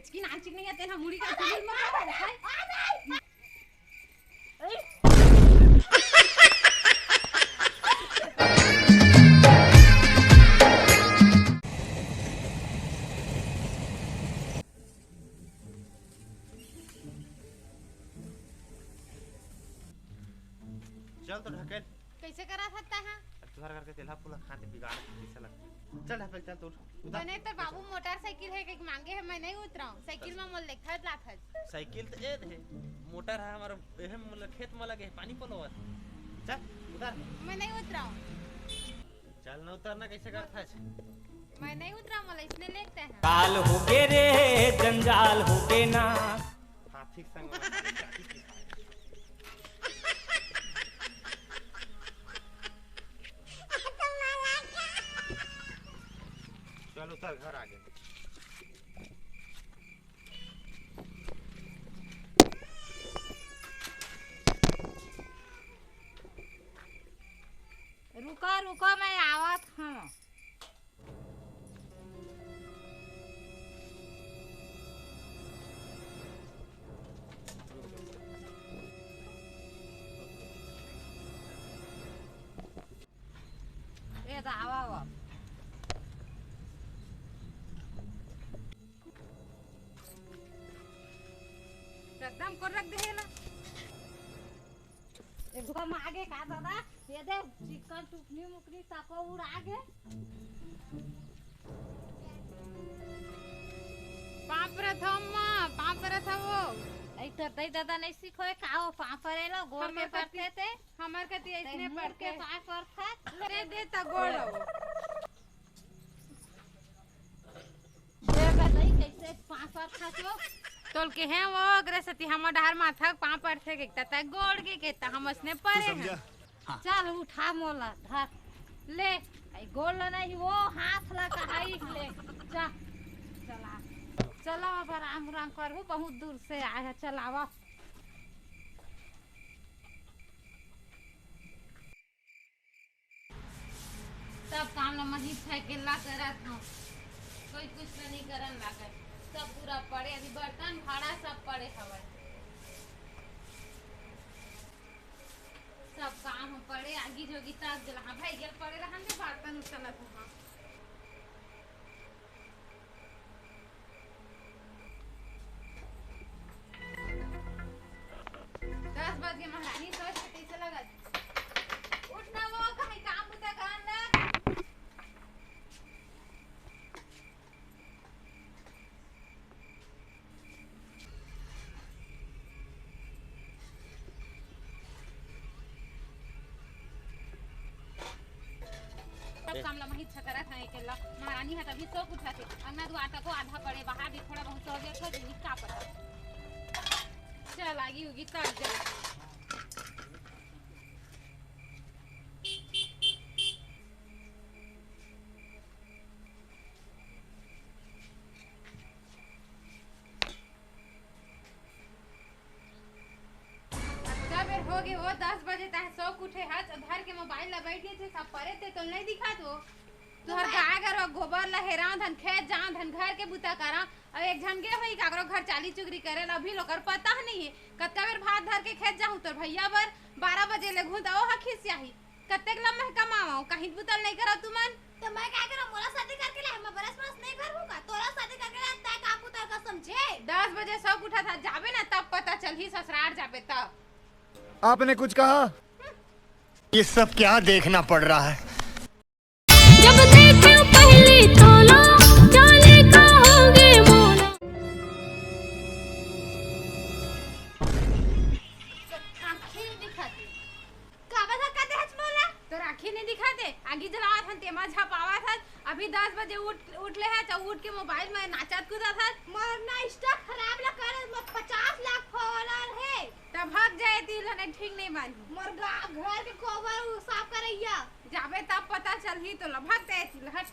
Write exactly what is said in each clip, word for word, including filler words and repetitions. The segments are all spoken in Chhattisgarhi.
इसकी नाम चिकनी है, तेरा मुड़ी का चुल मत है। चल तो ढकेल। कैसे करा सकता है? अरे तुहर घर के तेलहा पुला खाते बिगाड़ के कैसे लगता है? चल ढकेल, चल तो उठ। उतर। मैंने तो बाबू मोटरसाइकिल है कि मांगे है, मैं नहीं उतराऊँ। साइकिल में मोल लेखत लाखत। साइकिल तो ए दे, मोटर है हमारा, एहे मोला खेत में लगे है, पानी पलोवत। चल उतर। मैं नहीं उतराऊँ। चल ना उतर ना, कैसे करता है? मैं नहीं उतराऊँ, मोला इसने लेते हैं। काल हो गे रे, जंजाल हो गे ना। हाथी के संग वाला। चल उतर, घर आ गए। रुका रुका, मैं आवत हूँ। ए, त आवा, आवा। एकदम कर रख दे हे ला। एक धुका में आगे का दादा, ये दे, चिकन टुकनी मुकनी सको उड़ा गे। पाँव परत हव माँ, पाँव परत हव। ऐ तोर दाई ददा नहीं सिखोय का हो, पाँव परे ला, गोड़ हमर में कति, परते ते। हमर कति तै ऐसने मुड़ के परते। पाँव परत हस। ले दे त गोड़ हो। दे बताई कैसे पाँव परत हस वो। तोल के हैं वो, ओकरे सेती हमर डहर माथा के पाँव परथे के, त तै गोड़ के, के त हम ऐसने परे हैं। हाँ। चल उठा मोला, धर। ले, ऐ गोड़ ला नहीं, वो हाथ ला कहाई ले। चल, चला। चला अब आराम उराम करहू, बहुत दूर से आए है, चलावा। सब काम ला मही फेंकेला करत हूँ, कोई कुछ ला नहीं करन लागत। सब पूरा पड़े, अभी बर्तन भाड़ा सब पड़े हवय। सब काम हम पड़े, आगी जोगी तक जला। हाँ भाई, गेल पड़े रहन दे, बर्तन उठा ना तू, हाँ। दस बज के महारानी, सोच के कैसे लगत? उठ ना वो, कहीं काम बुता करन लग। सब काम ला मही छकरा था अकेला। महारानी हा तभी सो उठा थे। अंगना दुआर तको आधा पड़े, बाहर भी थोड़ा बहुत सो गया था, जिन्हें का पता। चल, आगी उगी तब जल। अतका बेर हो गे वो, दस बजे तक सो के उठे हस, धर के मोबाइल ला बैठ गे, सब परे ते तो नहीं दिखात वो। तुहर गाय गरवा गोबर ला हेराव धन, खेत जाव धन, घर के बुता करा। अब एक झन गे होई काकरो घर चाली चुगरी करे ला, अभी लोकर पता नहीं है। कतका बेर भात धर के खेत जाहूं तोर भैया बर, बारह बजे ले घूम त ओ ह खिसियाही। कतेक लम्बा कमावा, कहीं बुतल नहीं करा तुमन। तो मैं क्या करा, मोला शादी करके लाए, मैं बरस बरस नहीं भर हूँ का? तोला शादी करके लाए, तय का पुतर का समझे? दस बजे सब उठा था, जाबे ना तब पता चलही, ससुराल जाबे तब। आपने कुछ कहा? ये सब क्या देखना पड़ रहा है? जब देखे पहली तोला, जाने का होगे मोला। आँखें नहीं दिखाती। काबर धक्का दे हच मोला? तोर आँखी नहीं दिखाते? आगी जलावत हन, तेमा झपावत हन। अभी दस बजे उठ, उठ ले हच, अउ उठ के मोबाइल में नाचत कूदत हच। मोर ना Insta खराब ला करे, मोर पचास लाख follower हे। तब भाग जाए, तिल हने ठीक नहीं मानी। मोर गा-, घर के गोबर उ साफ करैया। जाबे तब पता चलही, तो ला भाग जाए, तिल हट।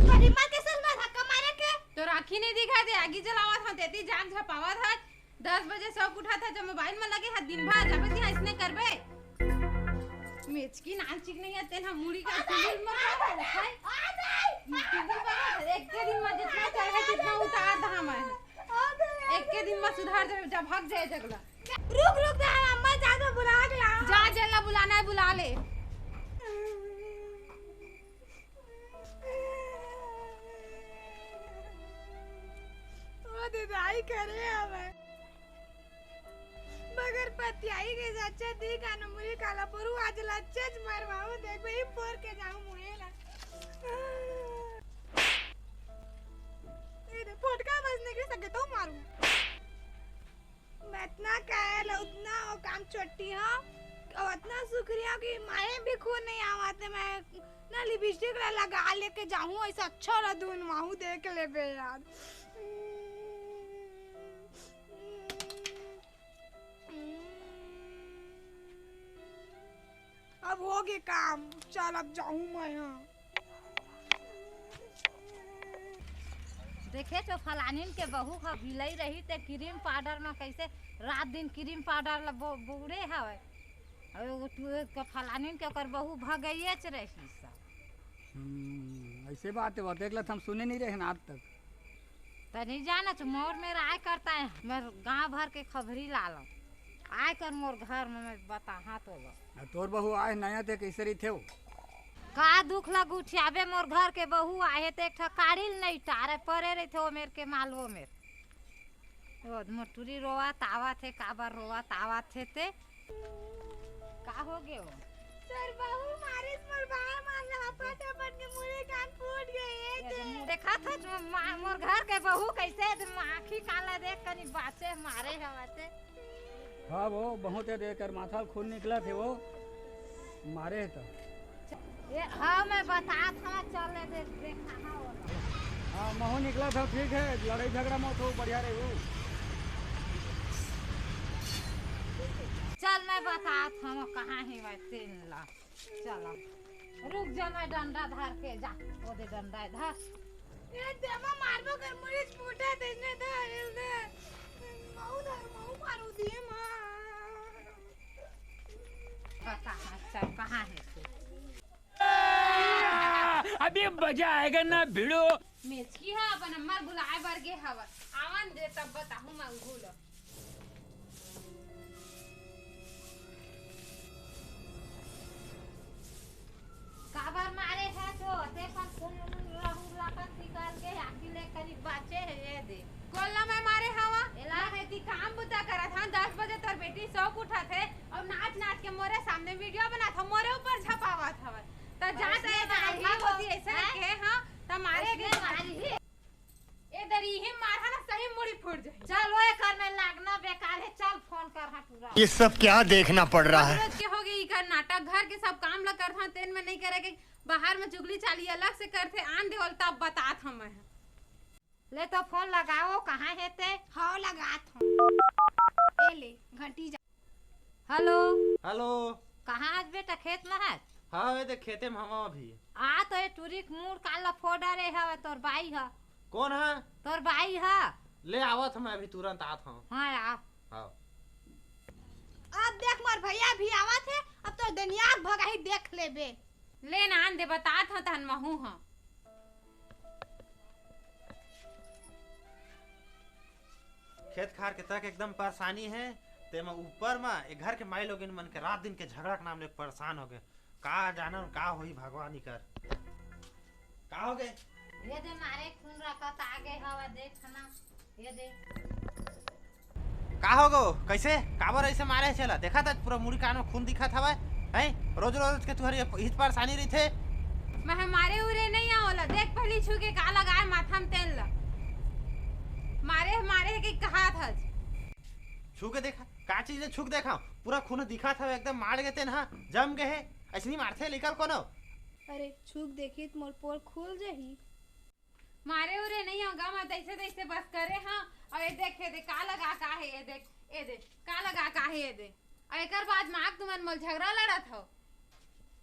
तोर हिम्मत कैसे हुआ धक्का मारे के? तोर आँखी नहीं दिखाते, आगी जलावत हन, तेती जान झपावत हच। दस बजे सो के उठा था, जब मोबाइल में लगे हाथ दिन भर, जब कि ऐसने करबे। मेचकी नान चिक नहीं है, तेन हम मुड़ी का चुलिल में है। मुड़ी में है, एक के दिन में जितना चाहे, जितना उतार दहा मैं। दिन में सुधार जाबे, जा भाग जाए जगला। रुक, रुक, जा, अम्मा, जा तो बुला के ला। जा, जेला बुलाना है, बुला ले। ओ दीदाई करे हवे। बगर पतियाई के सच्चा दी कानो मुरी काला परू आज लच्चेच मरवाऊ देख बे पोर के जाऊ मुहेला। ए दे, फोटका बस निकल सके तो मारू। मैं इतना कहल उतना वो काम छोटी हो। और इतना शुक्रिया कि मारे भी खून नहीं आवाते। मैं ना लिपस्टिक ला लगा लेके जाऊँ, ऐसा अच्छा ला धुन माहू देख ले बे यार। अब हो गे काम, चल अब जाहूं मैं हा। देखे तो फलानिन के बहू ह भिलई रही ते क्रीम पाउडर में कैसे रात दिन क्रीम पाउडर ल बो-, बउरे हवय। अउ वो तू एक फलानिन के ओकर बहू भगइएच रही सब। हम्म, ऐसे बात है, वो देख ले, हम सुने नहीं रहे हैं आज तक। त नहीं जाना तो मोर मेर आय करता है, मैं गांव भर के खबरी लालो आय कर मोर घर में, मैं बताहा तो लो। आ, तोर बहू आय नया ते कैसे रही थे वो? का दुख लग उठियाबे, मोर घर के बहू आए हे ते एक ठा काड़ी ल नहीं टारे परे रही थे वो मेर के मालवो मेर। वो मोर टूरी रोवत आवत हे, काबर रोवत आवत हे ते? का हो गे हो? सर बहू मारिस मोर बाल मार लपट अपन के मुड़ी कान फूट गए ये ये दे। तो मुंह देखा था जो मा-, मोर घर के बहू कैसे दे, आँखी काला देख कनी बाचे मारे हवा ते। हाँ वो बहुत है देकर माथा खून निकला थे वो मारे है तो। ये हाँ मैं बतात हूँ चल ले दे, देखा हाँ वो। हाँ महू निकला था ठीक है लड़ाई झगड़ा मत हो बढ़िया रही। चल मैं बतात हूँ कहाँ है वह तीन ला। चल अब। रुक जा, मैं डंडा धर के जा। वो दे डंडा है, धर। ए, देवा मारबो कर, मुड़ी फूटा दे ने धर, हिल दे। मऊ धर, मऊ मारू दिए माँ। बता, हाँ, चल, कहाँ है तू? अभी मजा आएगा ना भिड़ो। मेचकी हा, अपन अम्मा ल बुलाए बर गे हवा। आवन दे, तब बताहूँ मंगू ल। काबर मारे है तो ते पर खून उन रहू लाकत निकाल के आखी ले कनी बाचे है ये दे। कोल्ला मैं मारे हवा। एला है कि काम बुता करत हाँ, दस बजे तोर बेटी सो के उठत है और नाच नाच के मोरे सामने वीडियो बनात हवा, मोरे ऊपर छपावत हवा। त जात ऐसे है ना, नहीं अम्मा होती होती ऐसे हैं? के हाँ, त मारे ऐसे के मारी ही। ए दरी ही मारहा ना सही मुड़ी फूट जाए। चल ओए कर में लागना बेकार है, चल फोन कर हाँ पूरा। ये सब क्या देखना पड़ रहा है? रोज के हो गई कर नाटक, घर के सब काम ल करत हाँ, तेन में नहीं करे के, बाहर में चुगली चाली अलग से करथे, आन देवल तब बतात हूँ मैं। ले तो फोन लगाओ, कहाँ है ते? हाँ लगात हूँ। ए ले घंटी जा। हेलो। हेलो। कहाँ हस बेटा, खेत में हस? हाँ, ये देख खेते में हवा अभी। आ तो ये टुरी के मूड़ काला फोड़ा रे हवे तोर बाई ह। कौन है? तोर बाई ह। ले आवत हूँ मैं अभी तुरंत आत हूँ। हाँ आ। हाँ। अब देख मोर भैया भी आवत है, अब तो दुनिया के भगाही देख लेबे। ले ना आन दे, बतात हूँ तहन महू ह। खेत खार के तक एकदम परेशानी है, तेमा ऊपर मा ए घर के माई लोगिन मन के रात दिन के झगड़ा के नाम ले परेशान हो गए। का जानन का होई भगवान ही कर। का हो गए? ये दे मारे खून रखत आगे हवा देख ना, ये दे। का हो गो? कैसे? काबर ऐसे मारे है चला? देखा था पूरा मुड़ी कान में खून दिखा था भाई। हैं? रोज रोज के तुहर ये हित परेशानी रही थे। मैं मारे उरे नहीं आवला। देख पहली छू के का लगाए माथा में तेल ला। मारे, मारे के कहा था। छू के देखा? का चीज है छू के देखा? पूरा खून दिखा था एकदम मार गए तेन हा। जम गए है। ऐसे नहीं मारते लेकर कोनो। अरे छू के देखी तो मोर पोल खुल जाही। मारे उरे नहीं हो गा, मैं तैसे तैसे बस करे हाँ। और ये देख, ये देख, का लगा का है, ये देख, ये देख, का लगा का है, ये देख। और एकर बाद माँ तुमन मोल झगड़ा लड़त हो।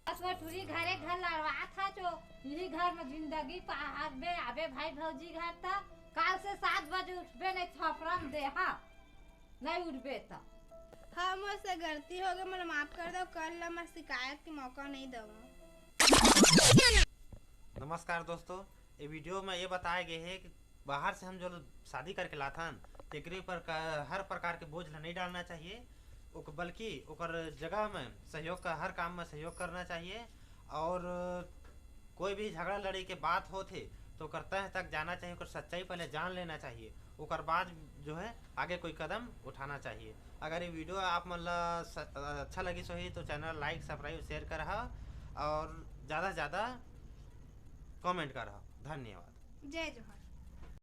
बस वो टूरी घरे घर लड़वा था जो यही घर में जिंदगी पार बे, आबे भाई भौजी घर था। काल से सात बजे उठबे नहीं थपरम दे हाँ। नहीं उठबे त। हाँ, मोर से गलती हो गई, मोला माफ कर दो, कल ला मैं शिकायत के मौका नहीं दूंगा। नमस्कार दोस्तों, ये वीडियो में ये बताया गया है कि बाहर से हम जो शादी करके लाथन, तेकरे ऊपर का, हर प्रकार के बोझ ला नहीं डालना चाहिए, ओक-, बल्कि ओकर जगह में सहयोग का, हर काम में सहयोग करना चाहिए। और कोई भी झगड़ा लड़ाई के बात होत हे तो ओकर तह तक जाना चाहिए, ओकर सच्चाई पहले जान लेना चाहिए, ओकर बाद जो है आगे कोई कदम उठाना चाहिए। अगर ये वीडियो आप मन ला स-, अच्छा लगिस होही तो चैनल like, सब्सक्राइब, शेयर करहा और ज़्यादा से ज़्यादा कमेंट करहा। धन्यवाद। जय जोहार।